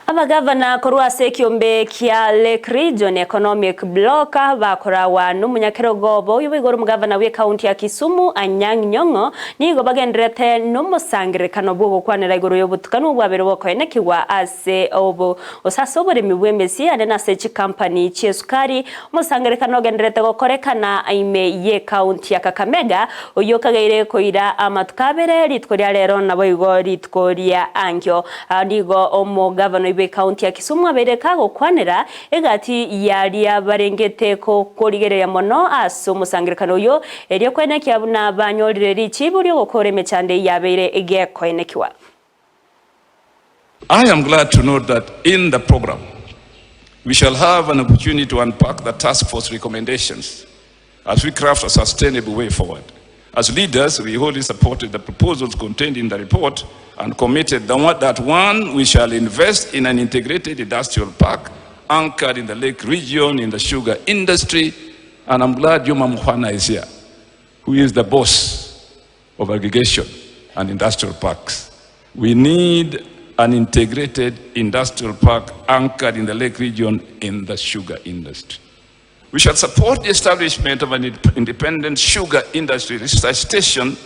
Abagavana korwa ase ekiombe kia Lake Region Economic Bloc bakoragwa nomonyakerogo obo oyo boigo ore omogavana bw'ecounty ya Kisumu Anyang' Nyong'o nigo bagendererete nomosangererekano bw'ogokwanera igoro y'obotukanu obwabere bokoenekigwa ase obo gose ase oboremi bw'emesie ande nase chikampani chi'esukari. Omosangererekano ogendererete gokorekana ime y'ecounty ya Kakamega oyio okageire koira amatuko abere rituko ria rero naboigo rituko ria ankio. Nigo omogavana bw'ecounty ya Kisumu abeire kagokwanera egati y'aria barengete korigereria mono ase omosangererekano oyio, erio koenekia buna banyorire richibu ri'ogokora emechando eyio yabeire gekoenekiwa. I am glad to note that in the program we shall have an opportunity to unpack the task force recommendations as we craft a sustainable way forward. As leaders, we wholly supported the proposals contained in the report and committed that one, we shall invest in an integrated industrial park anchored in the lake region in the sugar industry. And I'm glad Juma Mukhwana is here, who is the boss of aggregation and industrial parks. We need an integrated industrial park anchored in the lake region in the sugar industry. We shall support the establishment of an independent sugar industry research station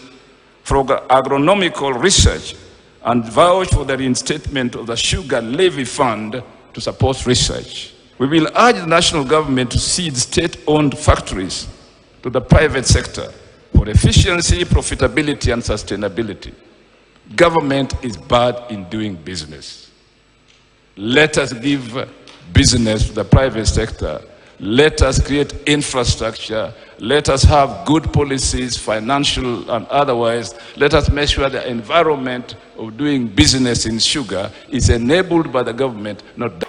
for agronomical research and vouch for the reinstatement of the Sugar Levy Fund to support research. We will urge the national government to cede state-owned factories to the private sector for efficiency, profitability, and sustainability. Government is bad in doing business. Let us give business to the private sector. Let us create infrastructure. Let us have good policies, financial and otherwise. Let us make sure the environment of doing business in sugar is enabled by the government, not.